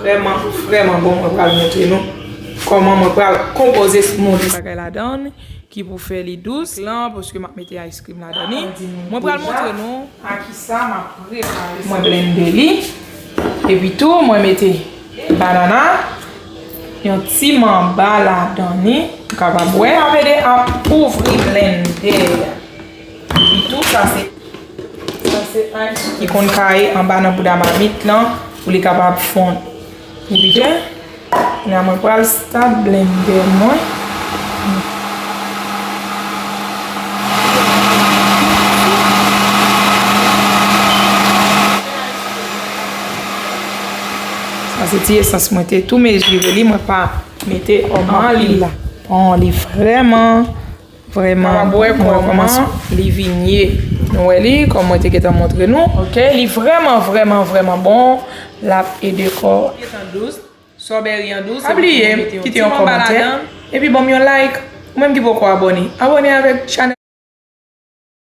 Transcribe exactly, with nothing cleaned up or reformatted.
Vrèman, vrèman bon. Mwen pral montre nou kòman mwen pral konpoze smoothie. Bagay ladan ki pou fè li dous lan, paske m ap mete ice cream ladan li. Mwen pral montre nou a kisa m ap prepare. Mwen blende li. Epi tou, mwen mete banana, yon ti manba ladan li. Ou kapab wè. Ap ede ap kouvri blendè a. Epi tou, sa se, sa se ice ki konn kaye anba nan bouda mamit lan pou li kapab fonn. Epi tou, la mwen pral start blendè mwen. Sa se ti esans mwen te tou mezire li, mwen pa mete anpil la. Bon, li vrèman, vrèman bon. Wè kòman li vin ye. Nou wè li, kòm mwen te gentan montre nou. Ok, li vrèman, vrèman, vrèman bon. L ap ede kò. Strawberry an dous. Pa bliye kite yon kòmantè. Epi ban m yon like. Ou menm ki poko abòne, abòne avèk chanèl.